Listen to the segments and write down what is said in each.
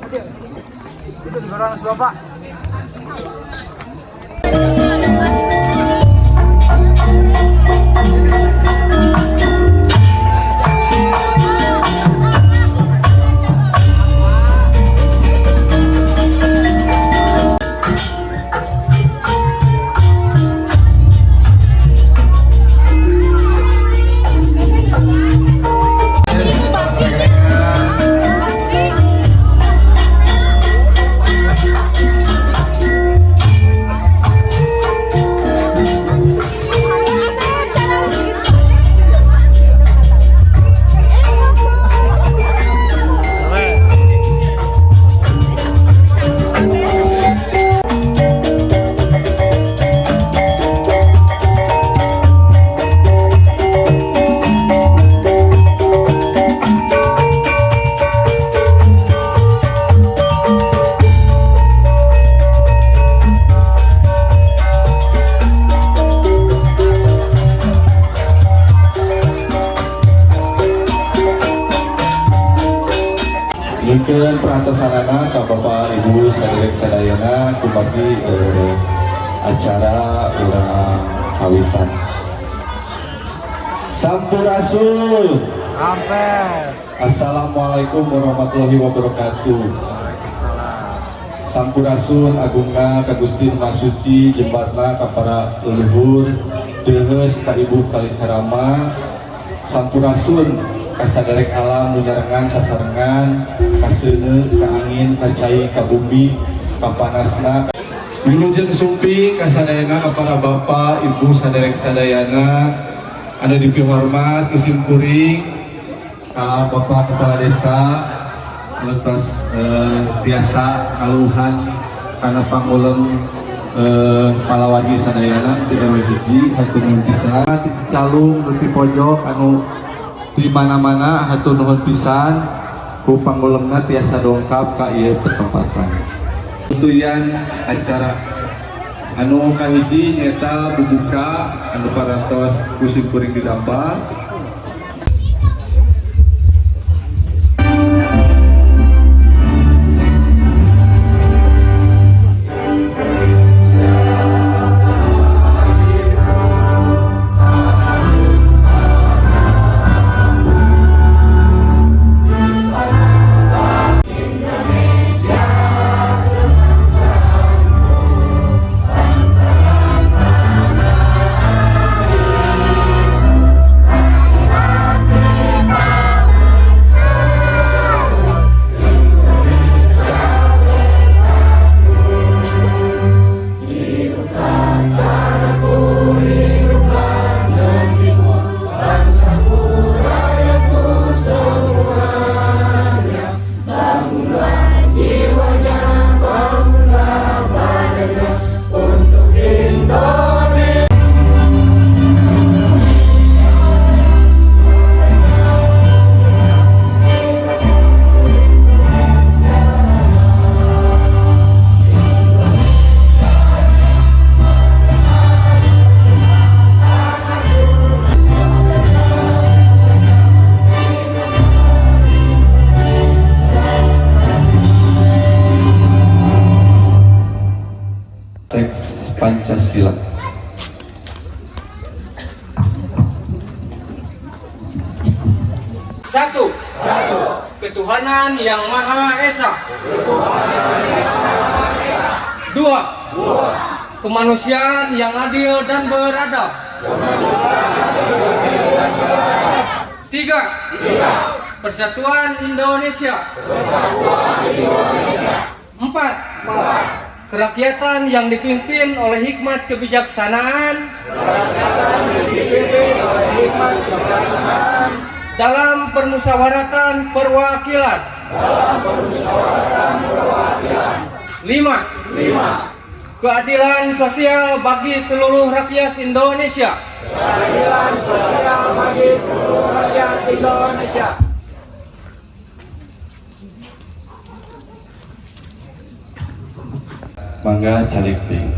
Itu digoreng Bapak. Nyungkeun perhatosanana ka Bapak Ibu saderek sadayana kumargi acara urang kawitan. Sampurasun. Rampes. Assalamualaikum warahmatullahi wabarakatuh. Waalaikumsalam. Sampurasun agungna ka Gusti Nu Maha Suci, jembarna ka para leluhur, deheus ka Ibu Kalikarama. Sampurasun ka saderek alam nu nyarengan sasarengan, ka seuneu, ka angin, ka cai, ka bumi, ka panasna. Wilujeng sumping ka sadayana ka para bapak, ibu saderek sadayana anu dipihormat ku simkuring, ka Bapak Kepala Desa anu tos tiasa kaluhan kana pangulem palawargi sadayana di RW 1, hatur nuhun pisan. Ti Cicalung, nu ti pojok, anu di mana-mana, hatur nuhun pisan ku pangulemna tiasa dongkap ka ieu pertempatan. Tuyan acara anu kahiji nyaeta bubuka anu parantos ku simkuring didapar. Teks Pancasila. Satu. Ketuhanan yang Maha Esa. Dua. Kemanusiaan yang adil dan beradab. Tiga. Persatuan Indonesia. Empat. Kerakyatan yang dipimpin oleh hikmat kebijaksanaan dalam permusyawaratan perwakilan. Lima. Keadilan sosial bagi seluruh rakyat Indonesia. Keadilan sosial bagi seluruh rakyat Indonesia. Mangga calik deui.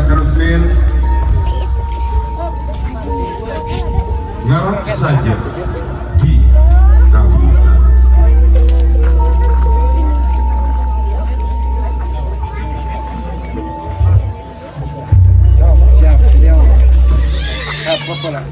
Karesmin ngarak saja di kawitan. Siap, video. Foto lah.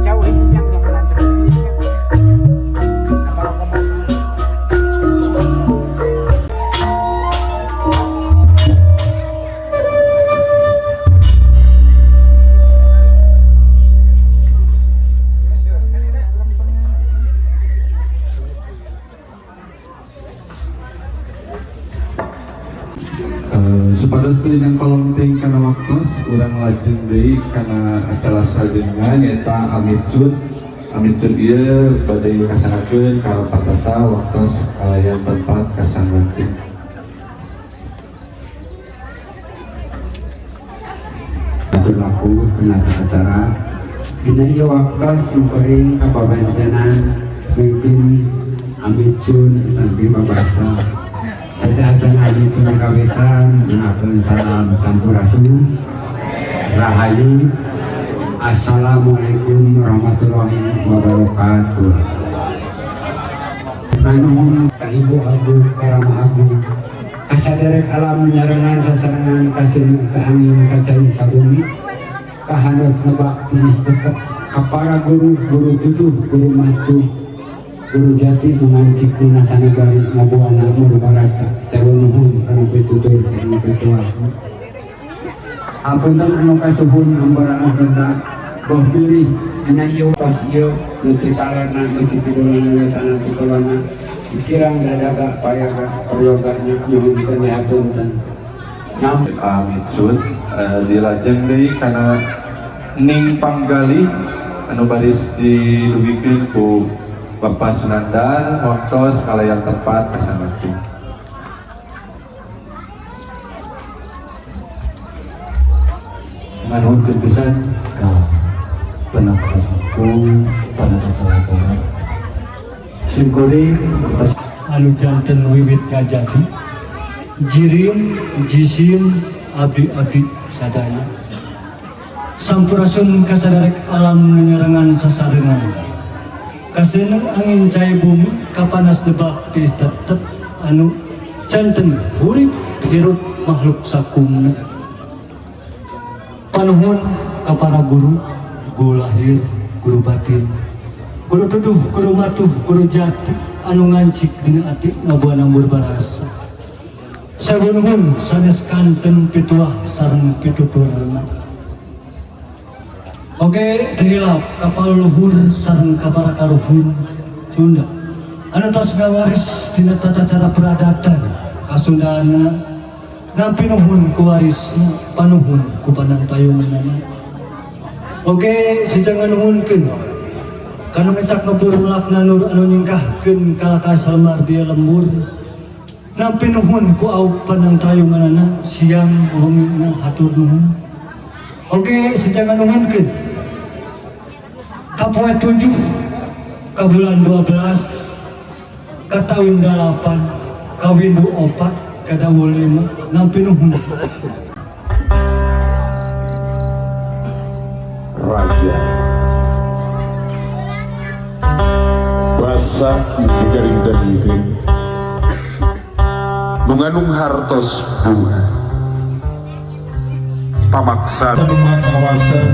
Jauh ini yang jangan lanjut. Atau ngomong. Supados teu nyangkolong teuing kana waktos, urang lajeng deui kana acara salajengna, nyaeta Amitsun. Amitsun ieu bade kasanggakeun ka patata waktos kalayan tempat kasanggakeun. Berlaku penata acara. Dina ieu waktos simkuring kababancenan mimpin Amitsun nanti babasa. Sateuacan Amitsun kawitan gunakeun salam sampurasun, rahayu, Assalamualaikum warahmatullahi wabarakatuh. Panuhun ka Ibu Agung, ka Rama Agung, ka saderek alam nyarengan sasarengan, ka seuneu ka angin, ka cai ka bumi, ka handap lebak tiis tetep, ka para guru, guru tuduh, guru matuh, guru jati nu ngancik dina sanubari ngabuana murbarasa. Sewu nuhun kana pitutur sareng pituah. Hapunten anu kasuhun hambara agenda boh bilih dina ieu tos ieu nu ti kalerna, nu ti kidulna, wetana ti kulonna, dikirang dadaga payaga prayoga nyuhunkeun hapunten. Nam Amitsun dilajeng deui kana ning panggalih anu baris didugikeun ku Bapak Sunandar waktos kalayan tempat kasangakeun. Nganuhunkeun pisan ka penakku panata. Simkuring anu janten wiwit ngajadi jirim jisim abdi-abdi sadaya. Sampurasun kasaderek alam nyarengan sasarengan, kaseuneu angin cai bumi, kapanas debak tiis tetep anu janten hurip hirup makhluk sakumna. Panuhun ka para guru, guru lahir, guru batin, guru tuduh, guru matuh, guru jati anu ngancik dina ati ngabuana murbarasa. Sewu nuhun sanes kanten pituah sareng pituturna. Oge teu hilap ka paluhur sareng ka para karuhun Sunda anu tos ngawaris dina tata cara peradatan kasundana. Nampi nuhun ku warisna, panuhun ku panangtayunganana. Oge sejang nganuhunkeun kanu ngecak ngebur melak nanur anu nyingkahkeun kalaka salmar dia lembur. Nampi nuhun ku au panangtayunganana siang wengi na hatur nuhun. Oge sejang nganuhunkeun ka poe 7 ka bulan 12 ka tahun 8 ka windu 4 ka dawuh 5. Nampi nuhun. Raja Basa digaring daging mengandung hartos bunga pamaksa rumah kawasan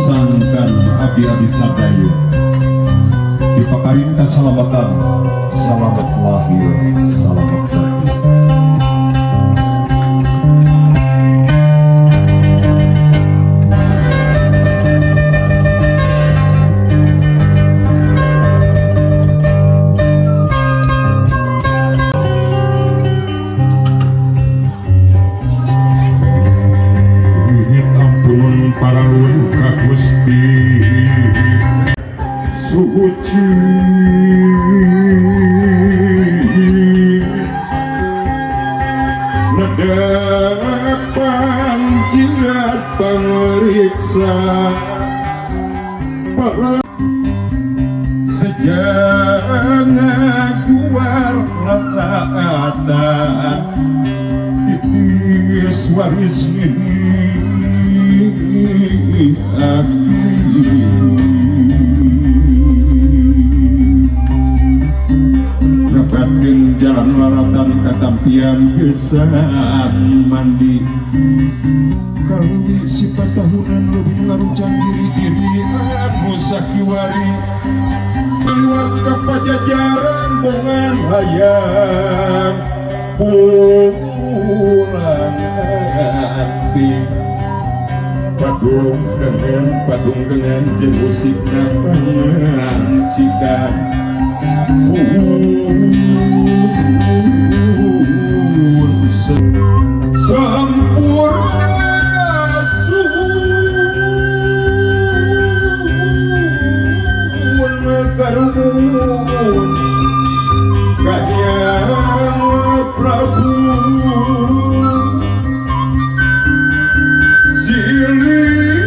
sangkan abdi-abdi sadaya dipakarin keselamatan, selamat lahir, selamat batin. Hingit ampun para luhur ka Gusti Suci Nedap panggilat pangriksa para sejak ngaguar rata titis waris aki ngabatin jalan laratan katampian gesan mandi kaleuwi sifat tahunan lebih ngaruncang diri-diri anu sakiwari liwat ka pajajaran bongan hayang pulang hati padung dengan jeung musikna pangancikan pun sampurasun karumun Kanyang Prabu Silih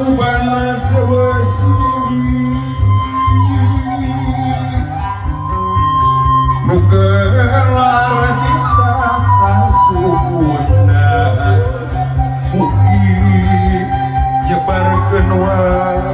Ubana sewesi Nu gelar di takhta Sunda mugi nyebarkeun wae.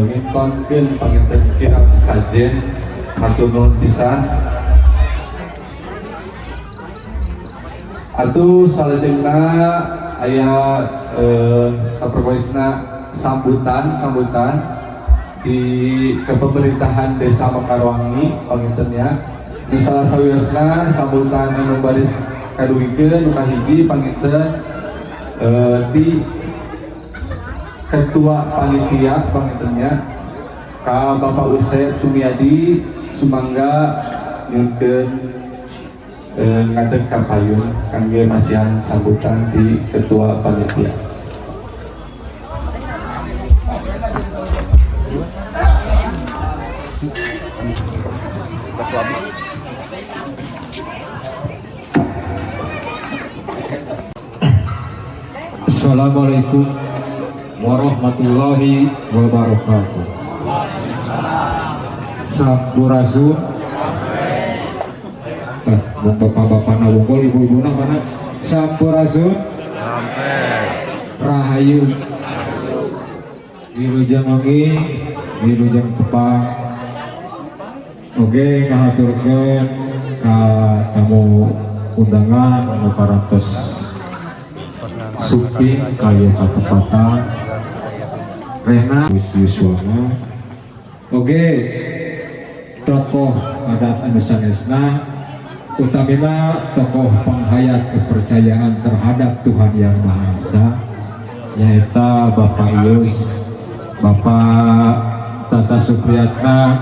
Ngintonkeun panginten kirang sajen, hatur nuhun pisan. Atuh salajengna aya saperkoisna sambutan sambutan di kepemerintahan Desa Mekarwangi pangintennya. Di salah sawiosna sambutan anu baris kadugikeun nu kahiji panginten di Ketua Panitia pangintennya ka Bapak Usep Sumiadi, sumangga nyunkeun ngadeg ka payun kangge masihan sambutan di Ketua Panitia. Assalamualaikum warahmatullahi wabarakatuh. Sampurasun. Bapak-bapak nawungkul, ibu-ibu mana? Sampurasun. Rahayu. Wilujeng wengi, wilujeng tepang. Oke, ngahaturkeun ka tamu undangan anu parantos sumping ka ieu katempatan. Rehna Yuswana. Oke, tokoh adat anu sanesna, utamina tokoh penghayat kepercayaan terhadap Tuhan Yang Maha Esa, nyaeta Bapak Yus, Bapak Tata Supriyatna,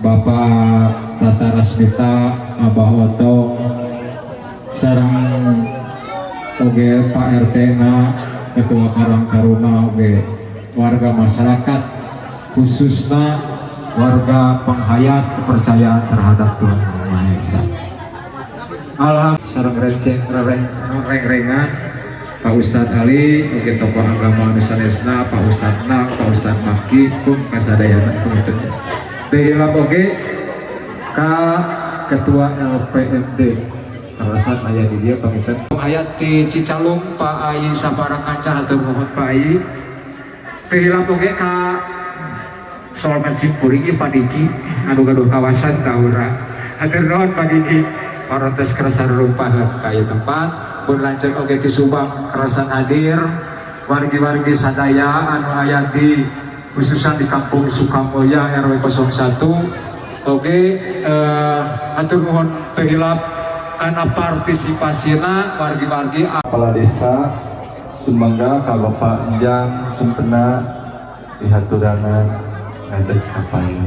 Bapak Tata Rasmita, Abah Otto, sareng oge Pak RT na, Ketua Karang Taruna, oge warga masyarakat, khususnya warga penghayat kepercayaan terhadap Tuhan Yang Maha Esa. Alhamdulillah sareng renceng reng-rengan Pak Ustadz Ali, oge tokoh agama anu sanesna, Pak Ustadz Nang, Pak Ustadz Maki, kum kasadayana punten. Teu hilap oge ka Ketua LPMD kawasan aya di dieu panginten. Hayat di Cicalung Pak Ayi Sabara Kaca, hatur nuhun Pak Ayi. Teu hilap oge ka Soalna simkuring ieu Pak Diki anu gaduh kawasan Tahura. Hatur nuhun, Pak Diki, parantos kersa rumpah ka ieu tempat. Pun lanceuk oge ti Subang kersa hadir, wargi-wargi sadaya anu aya di khususnya di Kampung Sukamulya RW 01 oge, hatur nuhun teu hilap kana partisipasina wargi-wargi. Kepala Desa, sumangga ka Bapak Enjang Sumpena dihaturanan ngadeg ka payun.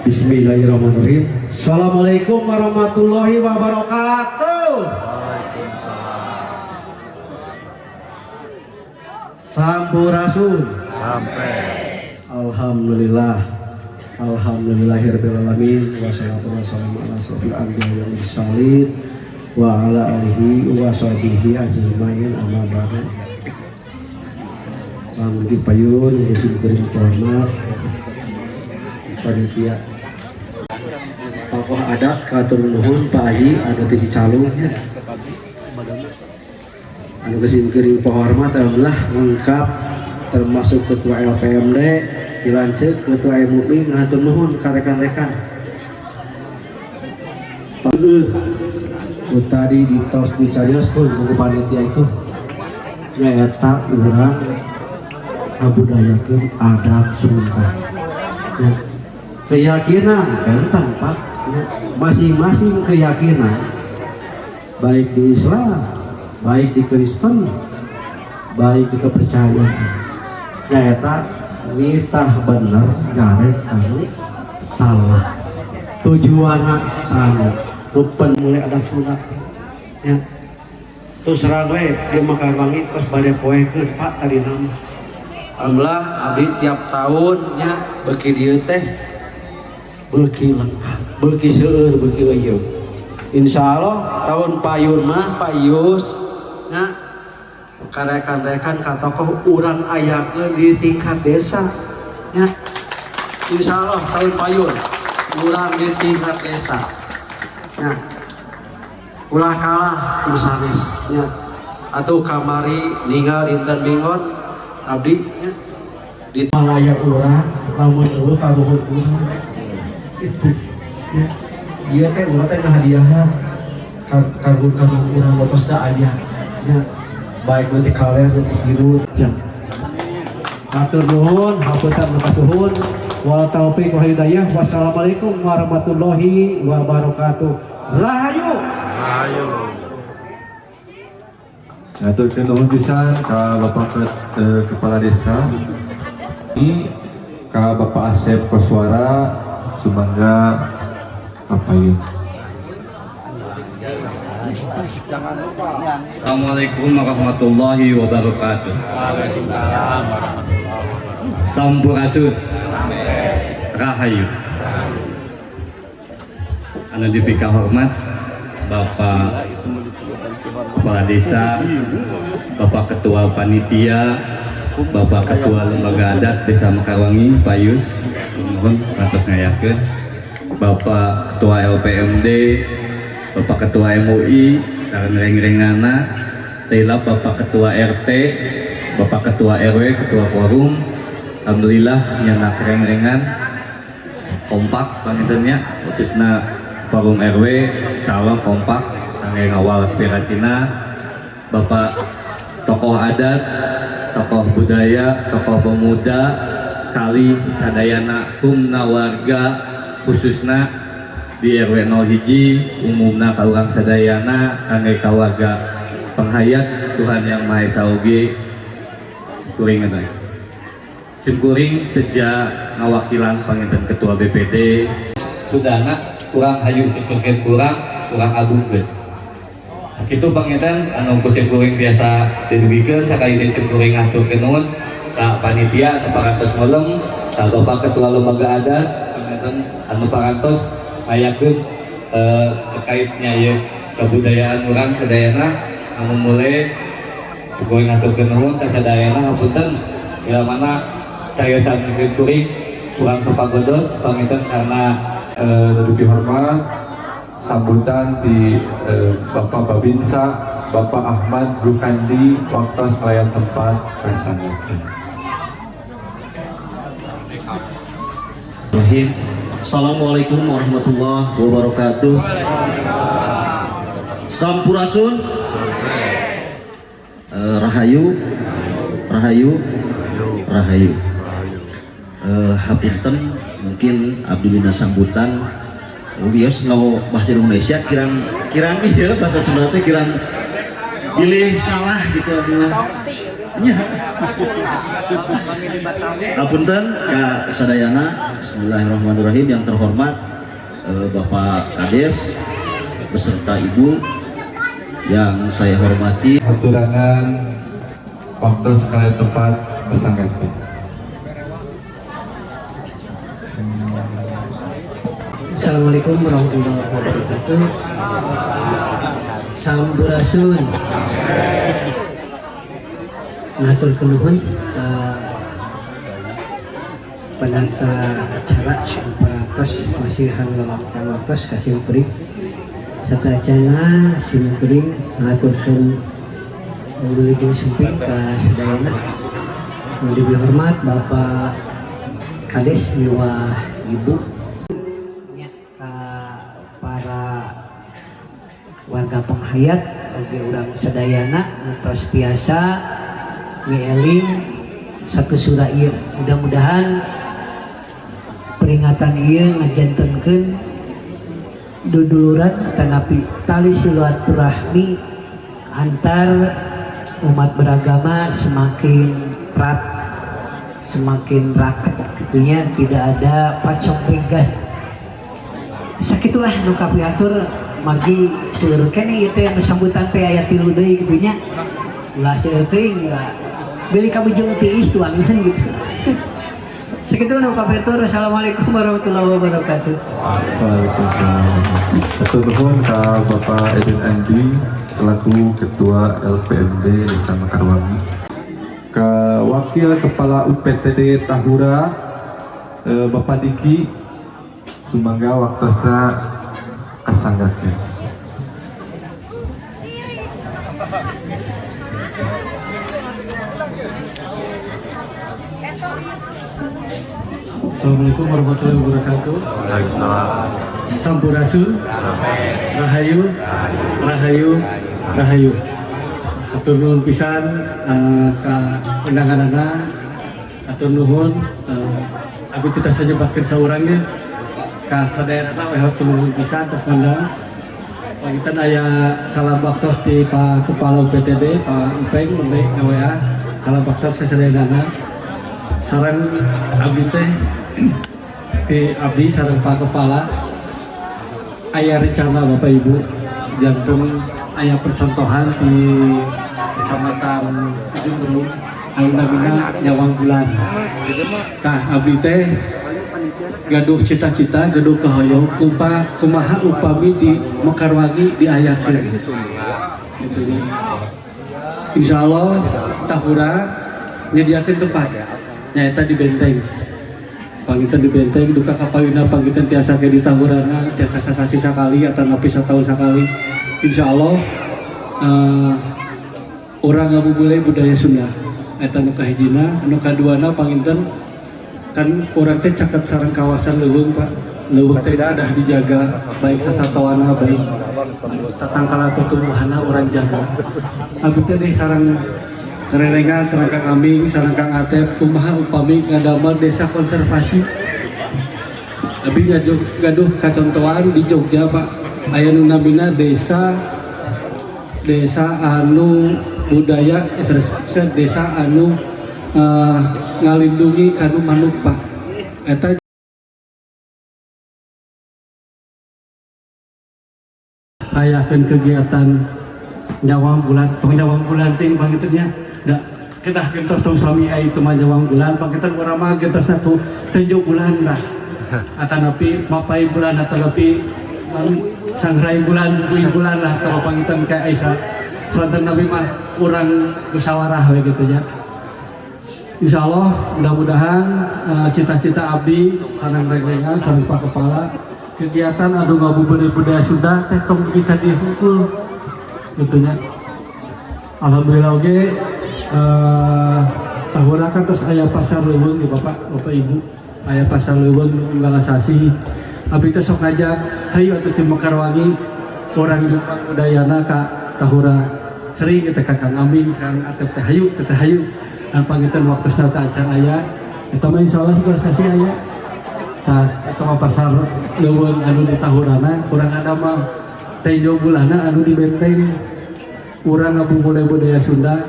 Bismillahirrahmanirrahim. Assalamualaikum warahmatullahi wabarakatuh. Sampurasun. Alhamdulillah. Alhamdulillahirabbil alamin, wassalatu wassalamu ala asyrofil anbiya'i wal mursalin wa ala alihi wa sahbihi ajmain, amma ba'du. Panggi payun sim kuring hormat panitia, tokoh adat, katur nuhun Pak Haji anu ti Cicalung nya. Anu sim kuring pohormat, alhamdulillah lengkap, termasuk ketua LPMD dilanceuk, ketua MUI, ngatur nuhun ka rekan-rekan. Tadi ditos dicarioskeun ku panitia itu nyaeta urang ngabudayakeun adat Sunda ya. Keyakinan benten, Pak ya. Masing-masing keyakinan, baik di Islam, baik di Kristen, baik di kepercayaan, nyaeta nitah bener nyarek anu salah, tujuanna sama. Rupen mulai adat Sunda ya, terus serang we di Mekarwangi tos bade poekeun, Pak. Tadi nama alhamdulillah abdi tiap tahun nya beuki dieu teh beuki lengkap, beuki seueur, beuki eueuh. Insyaallah tahun payun mah, Pak Yus nya, karekan-rekan ka tokoh urang ayakeun di tingkat desa nya. Insyaallah tahun payun urang di tingkat desa nya, ulah kalah ku sanes nya. Atau kamari ninggal dinten bingon abdi nya di Malaya, urang lamun eueuh kaluhur urang itu ya. Ieu teh urang teh ngahadiahan kagun-kagun urang motos da aya nya, baik nanti kalian untuk hidup. Hatur nuhun, hapunten kasuhun. Wal taufiq wal hidayah. Wassalamualaikum warahmatullahi wabarakatuh. Rahayu. Ngaturkeun nuhun pisan ka Bapak Kepala Desa. Ka Bapak Asep Koswara, sumangga kapayun. Assalamualaikum warahmatullahi wabarakatuh. Sampurasun. Rahayu. Anu dipika hormat Bapak Kepala Desa, Bapak Ketua Panitia, Bapak Ketua Lembaga Adat Desa Mekarwangi, Pak Yus, mohon atas ngayakeun, Bapak Ketua LPMD, Bapak Ketua MUI, sareng reng-rengana, tilap Bapak Ketua RT, Bapak Ketua RW, Ketua Forum. Alhamdulillah nyanak reng-rengan kompak panginten nya, khususnya Forum RW insyaallah kompak kangge ngawal aspirasina. Bapak tokoh adat, tokoh budaya, tokoh pemuda, kali sadayana kumna warga khususna di RW 0 hiji, umumna ka urang sadayana, kangge ka warga penghayat Tuhan Yang Maha Esa oge, kuring eta. Simkuring sejak ngawakilan panginten Ketua BPD sudana kurang hayu tuturkeun, kurang kurang agungkeun. Sakitu panginten anu ku simkuring biasa didugikeun. Sakali deui simkuring ngaturkeun nuhun ka panitia anu parantos ngelem, ka Bapak Ketua Lembaga Adat panginten anu parantos ngayakeun terkaitnya ieu kebudayaan urang sadayana. Anu mulai simkuring ngaturkeun nuhun ka sadayana. Hapunten bila mana cariosan simkuring kurang supagodos panginten karena Lebih hormat sambutan di Bapak Babinsa. Bapak Ahmad Rukandi waktos ngalayan tempat, kasanggakeun. Rahim. Assalamualaikum warahmatullahi wabarakatuh. Sampurasun. Rahayu, Rahayu, Rahayu. Hapunten mungkin abdi dina sambutan wios ngomong bahasa Indonesia kirang kirang, iya, bahasa Sunda teh kirang, bilih salah gitu abdi mah. Nya. Hapunten ka sadayana. Bismillahirrahmanirrahim. Yang terhormat Bapak Kades beserta Ibu yang saya hormati. Haturangan waktos ngalayan tempat, kasanggakeun. Assalamualaikum warahmatullahi wabarakatuh. Sampurasun. Ngatur nuhun ka penata acara parantos masihan lewatan waktos ka sim kuring. Sateuacana sim kuring ngaturkeun wilujeng sumping ka sadayana. Nu diberi hormat Bapak Kades miwah Ibu nya, ka para warga penghayat oge urang sadayana tos tiasa ngeeling satu sura ieu. Mudah-mudahan peringatan ieu ngajantenkeun duduluran tanapi tali silaturahmi antar umat beragama semakin erat, semakin raket gitu nya, tidak ada pacongringan. Sakitulah nu kapihatur, magi seueur keneh ieu teh nu sambutan teh, aya tilu deui gitu nya. Ulah seueur teuing, bilih kabujung tiis tuangan gitu. Segitu nu kapihatur. Assalamualaikum warahmatullahi wabarakatuh. Waalaikumsalam. Hatur nuhun ka Bapak Edin Andi selaku Ketua LPMD Desa Mekarwangi. Ke Wakil Kepala UPTD Tahura, Bapak Diki, sumangga waktosna kasanggakeun. Assalamualaikum warahmatullahi wabarakatuh. Waalaikumsalam. Sampurasun. Rahayu. Rahayu. Rahayu. Hatur nuhun pisan ka undanganana. Hatur nuhun, abdi teu tiasa nyebatkeun saurang ge. Ka sadayana we hatur nuhun pisan tos ngundang. Panginten aya salam baktos di Pak Kepala UPTD, Pak Upeng nembe nga-WA. Salam baktos ka sadayana. Sareng abdi teh di abdi sareng Pak Kepala aya rencana, Bapak Ibu, janten aya percontohan di Kecamatan Ujung Berung anu namina Nyawang Bulan. Tah, abdi teh gaduh cita-cita, gaduh kahoyong kumpa kumaha upami di Mekarwangi diayakeun gitu nya. Insya Allah Tahura nyediakeun tempat nyaeta di benteng. Panginten di benteng duka kapayuna panginten tiasa ke di Tahurana tiasa sasasi sakali atau napi satahun sakali. Insya Allah urang ngabubule budaya Sunda eta nu kahijina. Nu kaduana, panginten kan urang teh caket sareng kawasan leuweung, Pak. Leuweung teh ada dijaga, baik sasatoana, baik tatangkalan tumbuhanna urang jaga. Abdi teh deui sareng rerengan, sareng Kang Aming, sareng Kang Atep, kumaha upami ngadamel desa konservasi. Abdi gaduh kacontohan di Jogja, Pak, aya nu namina desa desa anu budaya, desa anu ngalindungi kanu manuk, Pak. Eta ayakeun kegiatan nyawang bulan, tong nyawang bulan ting panginten nya da kedah gentos tong sami ai itu mah nyawang bulan. Panginten urang mah gentosna tu tunjuk bulan lah, atanapi mapai bulan, atanapi sangrai bulan, bui bulan lah. Kalau panginten kayak Aisyah selantan nabi mah urang musyawarah we gitu ya. Insya Allah mudah-mudahan cita-cita abdi sareng rengrengan sareng Pak Kepala, kegiatan anu ngabuburit budaya Sunda teh tong dugi ka dieu hungkul gitu nya. Alhamdulillah oge tahun kan terus aya pasar leuweung ya, Bapak, Bapak, Ibu, aya pasar leuweung unggal sasih. Abdi teh sok ngajak, hayu atuh ti Mekarwangi urang Jombang Udayana ka Tahura. Sering kita ka Kang Amin, Kang Atep teh, hayu teh, hayu. Dan panginten waktosna teh acan aya. Eta mah insyaallah unggal sasih aya. Tah, eta mah pasar leuweung anu di Tahurana. Kurang ada mah tenjo bulana anu di benteng. Urang ngabumule budaya Sunda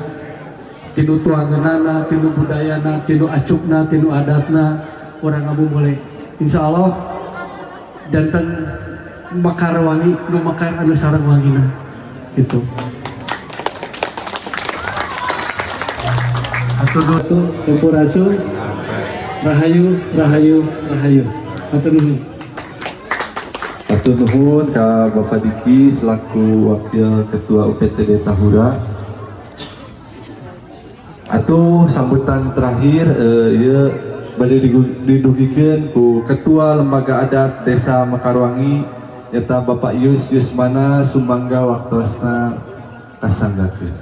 tinu tuangeunana, tinu budayana, tinu acukna, tinu adatna. Urang ngabumule, insyaallah janten Mekarwangi nu mekar anu sareng wangina gitu. Hatur nuhun, sampurasun, rahayu, rahayu, rahayu. Hatur nuhun. Hatur nuhun ka Bapak Diki selaku Wakil Ketua UPTD Tahura. Atuh sambutan terakhir ieu bade didugikeun ku Ketua Lembaga Adat Desa Mekarwangi, eta Bapak Yus Yusmana. Sumangga waktosna kasanggakeun.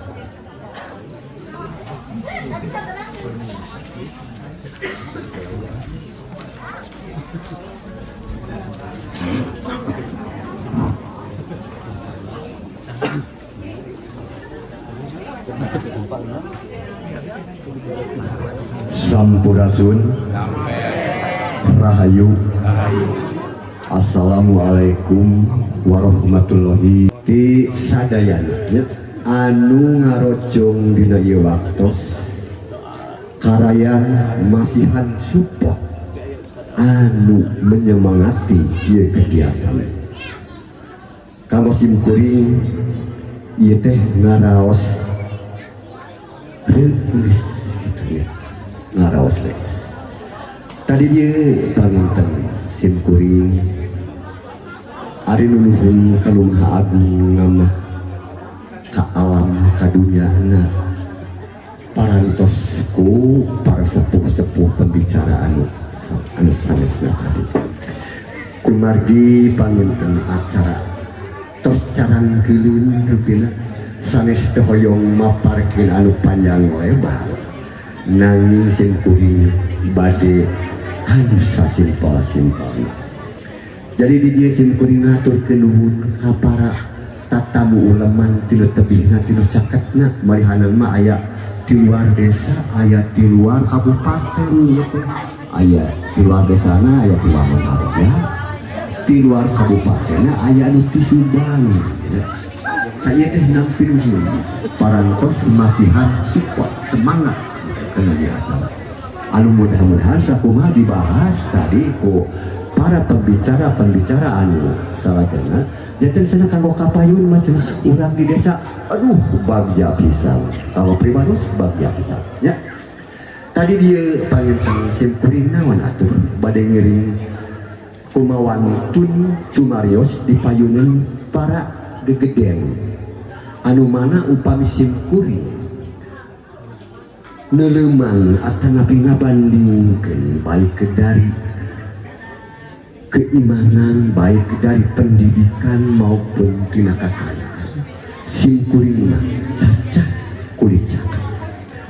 Sampurasun. Rahayu. Assalamualaikum warahmatullahi. Ti sadayana nya anu ngarojong dina ieu waktos karayan masihan support anu menyemangati ieu kegiatan. Kanggo simkuring ieu teh ngaraos reueus gitu ya, ngaraos reueus. Tadi dia panginten simkuring ari nunuhun ka Nu Maha Agung ngamah ka alam ka dunyana parantos ku para sepuh-sepuh pembicara anu anu sanesna tadi. Kumargi panginten acara tos carangkeulun rupina, sanes teh hoyong maparkeun anu panjang lebar, nanging simkuring bade anu sasimpel-simpelna. Jadi di dieu simkuring ngaturkeun nuhun ka para tatamu uleman tinu tebihna tinu caketna. Malihanan mah aya di luar desa, aya di luar kabupaten ieu teh, aya di luar desana, aya di Wangunharja, di luar kabupatenna aya anu di Subang ya. Ka ieu teh nampi nuhun parantos masihan support semangat kana ieu acara anu mudah-mudahan sakumaha dibahas tadi ku para pembicara-pembicara anu salajengna janten cenah kanggo kapayun mah cenah urang di desa. Aduh, bagja pisan, kalau pribados bagja pisan ya. Tadi dia panginten simkuring naon atuh bade ngiring kumawantun cumarios di payunan para gegeden anu mana upami simkuring neleuman atanapi ngabandingkeun baik ke dari keimanan, baik dari pendidikan maupun tina kakayaan, simkuring mah cacah kulit cakap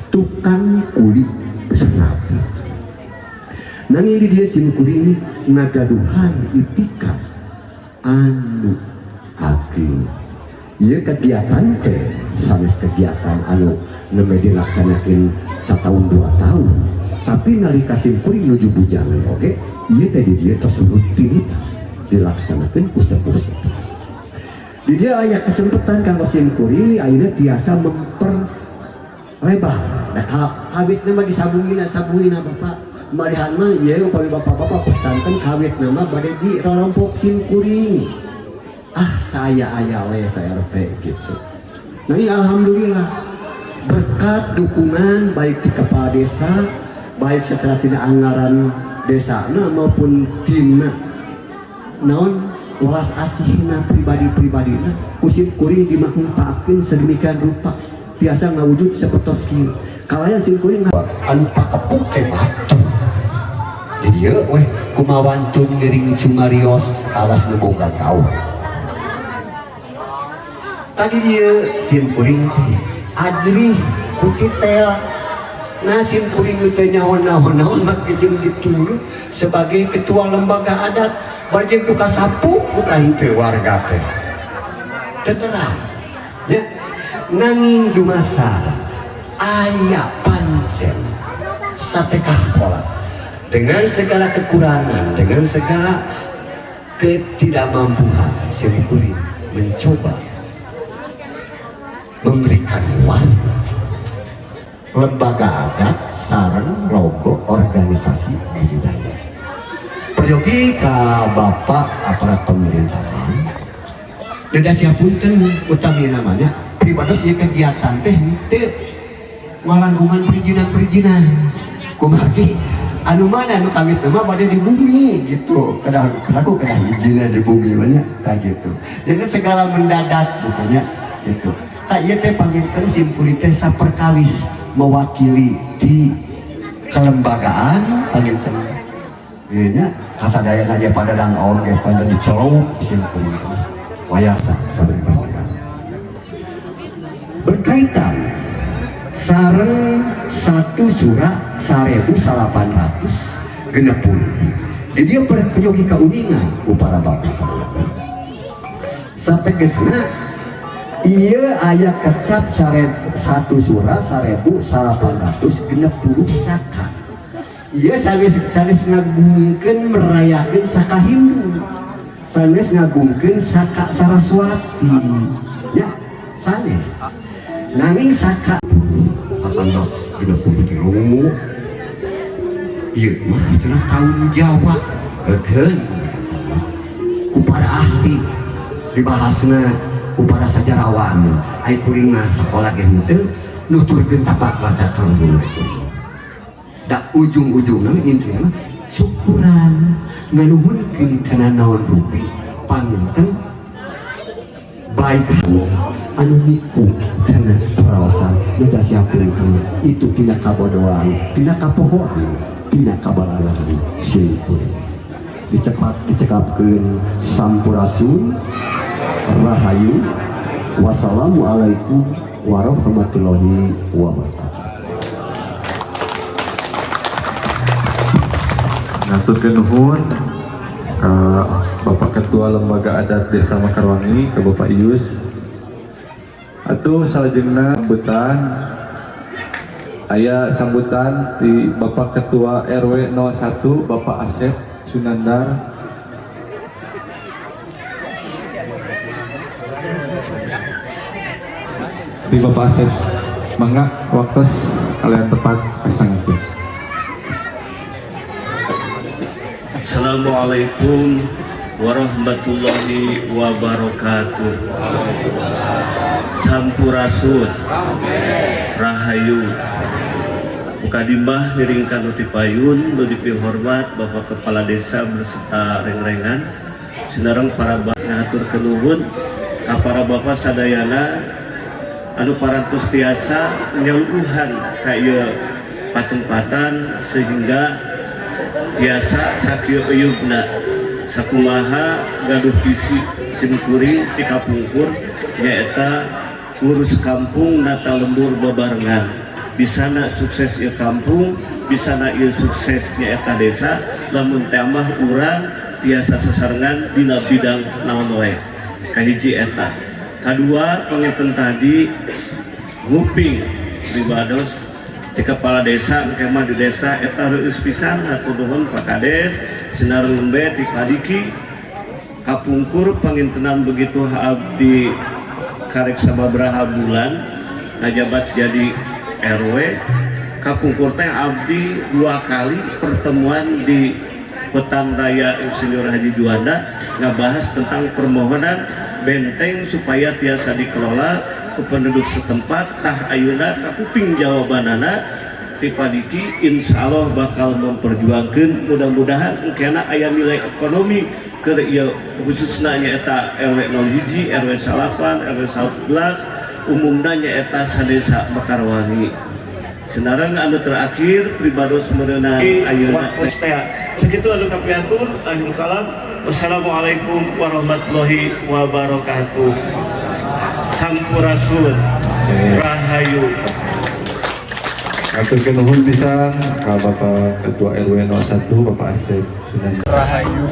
tukang kulit serabi. Nanging di dieu simkuring ngagaduhan itikad anu ageng. Ieu kegiatan teh sanes kegiatan anu nembe dilaksanakeun setahun 2 tahun, tapi nalika simkuring nuju bujangan oge ieu teh di dieu tos rutinitas dilaksanakeun ku sepuh-sepuh. Di dieu aya kesempatan kanggo simkuring ayeuna tiasa memperlebar. Nah, kawitna mah disabungina sabungina, Bapak. Malihan mah ieu upami bapak-bapak pesanten kawitna mah bade di rorompok simkuring, ah saya aya we saya RT gitu. Nah, alhamdulillah berkat dukungan baik di kepala desa, baik secara tina anggaran desa maupun tina naon welas asihna pribadi-pribadina, ku simkuring dimanfaatkeun sedemikian rupa tiasa ngawujud sapertos kieu. Kalayan simkuring anu pakepuk teh batu di dieu weh kumawantun ngiring cumarios kawas nu boga gawe. Tadi dia simkuring teh Ajrih ku titel. Nah, sim kuring teh nyaho naon-naon make jeung ditulut sebagai ketua lembaga adat barjeng tu kasapu bukan teu warga teh. Teu terang. Ya. Nanging dumasar aya pancen satekah pola dengan segala kekurangan, dengan segala ketidakmampuan, sim kuring mencoba memberikan warna lembaga adat sareng logo organisasi budaya. Peryogi ka bapak aparat pemerintahan dan siapunten utami namanya pribados ieu kegiatan teh teu ngalangkungan perizinan-perizinan, kumargi anu mana anu kami teh mah bade di bumi gitu, kedah laku kedah izinnya di bumi banyak kayak gitu, jadi segala mendadak gitu nya gitu. Tak ieu teh panginten sim kuring teh saperkawis mewakili di kelembagaan panginten ieu nya kasadayana aya padadang oge panten dicelup sim kuring teh wayasa sareng berkaitan sareng satu surat 1860. Di dia peryogi kauningan ku para bapak sadayana, sategesna iya aya kecap satu surat 1860 saka. Iya, sanes sanes ngagungkeun merayakeun saka Hindu, sanes ngagungkeun saka Saraswati ya, sanes, nanging saka 1863. Ieu mah cenah tahun Jawa. Eukeun ku para ahli dibahasna, ku para sejarawan. Ai kuring mah sekolah ge henteu, nuturkeun tapak laca dulu da ujung-ujungna intina mah syukuran nganuhunkeun kana naon rupi panginten baik anu nyiku kana perawasan nu siapkeun itu tina kabodohan, tina kapohoan, tina kabalalahan sim kuring. Dicepat dicekapkeun, sampurasun, rahayu, wassalamualaikum warahmatullahi wabarakatuh. Ngaturkeun nuhun ka Bapak Ketua Lembaga Adat Desa Mekarwangi, ke Bapak Ius. Atuh salajengna sambutan, aya sambutan di Bapak Ketua RW 01, Bapak Asep Sunandar. Di Bapak Asep, mangga waktu kalian tepat kasangakeun. Assalamualaikum warahmatullahi wabarakatuh. Sampurasun, rahayu. Mukadimah miringkan nu payun, nu dipihormat Bapak Kepala Desa berserta rengrengan, sinareng para bapak, ngahaturkeun nuhun ka para bapak sadayana anu parantos tiasa nyaluhan ka ieu patempatan sehingga tiasa sakieu euyubna. Sakumaha gaduh visi simkuring ti kapungkur, nyaeta ngurus kampung nata lembur babarengan, bisana sukses ieu kampung, bisana ieu sukses nyaeta desa, lamun tambah urang tiasa sasarengan dina bidang naon wae. Kahiji eta. Kadua, panginten tadi nguping pribados di kepala desa kemah di desa eta reueus pisan. Hatur nuhun Pak Kades sinareng nembe ti Padiki. Kapungkur pangintenan begitu abdi karek sababaraha bulan ngajabat jadi RW, kapungkur teh abdi dua kali pertemuan di Hutan Raya Insinyur Haji Juanda ngabahas tentang permohonan benteng supaya tiasa dikelola ke penduduk setempat. Tah, ayeuna kapuping jawabanana ti Padiki, insya Allah bakal memperjuangkan. Mudah-mudahan engkena aya nilai ekonomi ke ieu, khususna nyaeta RW 01, RW 9, RW 11, umumna nyaeta sadesa Mekarwangi. Sinareng anu terakhir pribados meureunan ayeuna waktu teh segitu anu kapihatur. Akhir kalam, wassalamualaikum warahmatullahi wabarakatuh. Sampurasun. Rahayu. Ngaturkeun nuhun pisan ka Bapak Ketua RW 01, Bapak Asep Sunandar. Rahayu.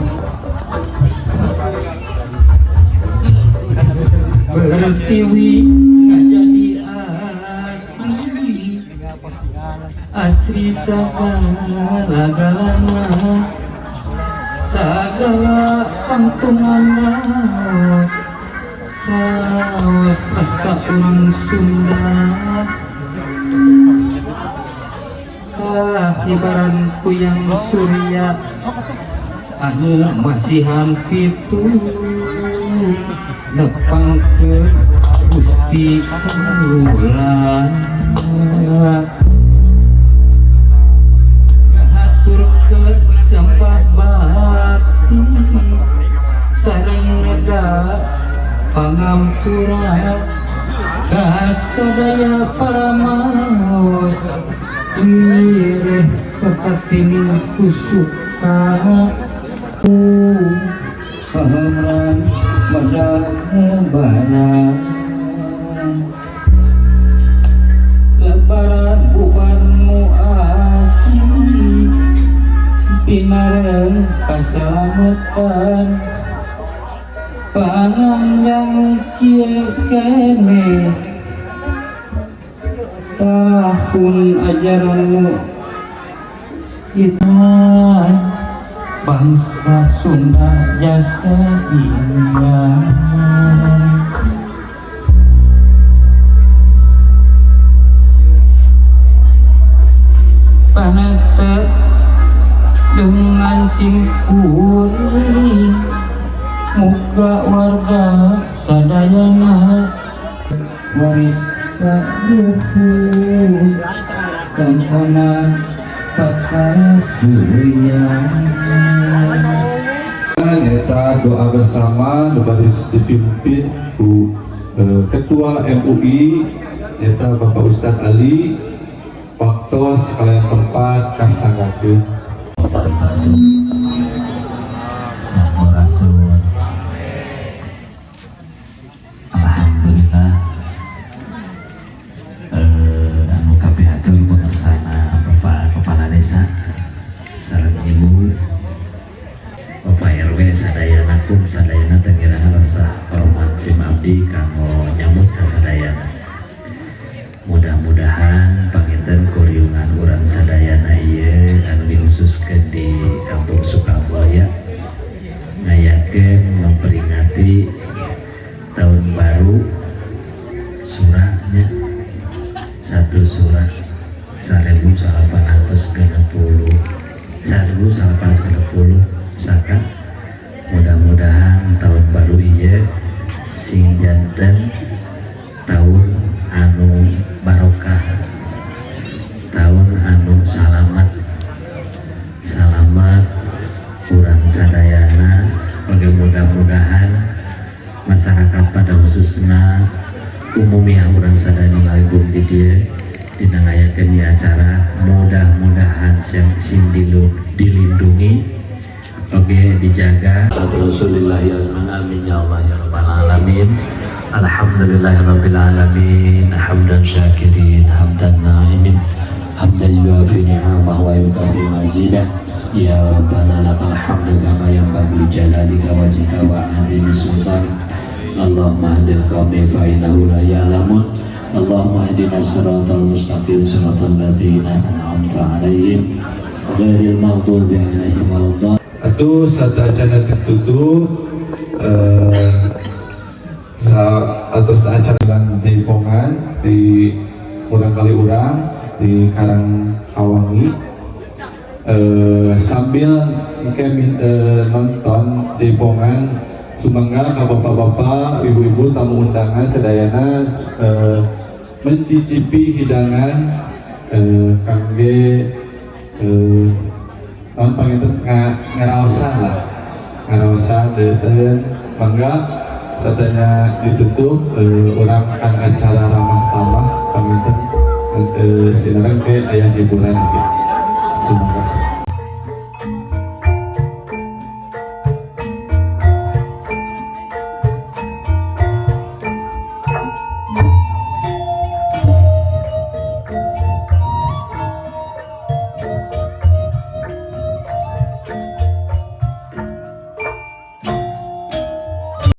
Pertiwi ngajadi asri, asri sagala-galana, sagala pangtungan raos raos rasa urang Sunda, kahibaran kuyang surya anu masihan pitu nepangkeun Gusti kaula, ngahaturkeun sembah bakti sareng neda pangampura ka sadaya para maos lirih pekatining kusuka pahamran medal lebaran, lebaran bukan nu asli pinareng kasalamatan panganjang kieu keneh tahun ajaran nu iman bangsa Sunda jasa iman. Panetet dengan simkuring muka warga sadayana waris kaluhur tongkonan pakasuya. Nyata doa bersama nu baris dipimpin ku Ketua MUI nyata Bapak Ustadz Ali. Waktos kalian tempat kasanggakeun. Sampurasun. Alhamdulillah anu kapihatur pengersana Bapak Kepala Desa sareng Ibu Bapak RW sadayana kum sadayana tenggirangan rasa hormat sim abdi kanggo nyambut ka sadayana. Mudah-mudahan panginten kuriungan urang sadayana ieu anu dikhususkeun di Kampung Sukamulya ngayakeun memperingati tahun baru surahnya satu surah 1860 1860 saka. Mudah-mudahan tahun baru ieu sing janten tahun anu barokah, tahun anu salamat, salamat urang sadayana. Oge mudah-mudahan masyarakat pada khususna umumnya urang sadayana ngaligung di dieu dina ngayakeun ieu acara, mudah-mudahan sing dilindungi oge dijaga. Rasulullah ya amin ya Allah ya rabbal alamin. Alhamdulillahirabbil alamin hamdan syakirin hamdan na'imin hamdan yuafi ni'amahu wa yukafi mazidah. Ya rabbana lakal hamdu kama yanbaghi li jalalika wajhika wa 'azimi sultanik. Allahumma hdil qaumi fa innahu la ya'lamun. Allahumma hdina siratal mustaqim siratal ladzina an'amta 'alaihim ghairil maghdubi 'alaihim waladdallin. Atuh satacana ditutup atas acara jaipongan di urang kali urang di Karanghawangi, sambil mungkin nonton jaipongan sumangga ka bapak-bapak, ibu-ibu, tamu undangan sadayana mencicipi hidangan kangge naon panginten ngaraosan lah, ngaraosan deuten. Mangga satanya ditutup urang kan acara ramah tamah panginten sinaran ke aya hiburan gitu. Semoga.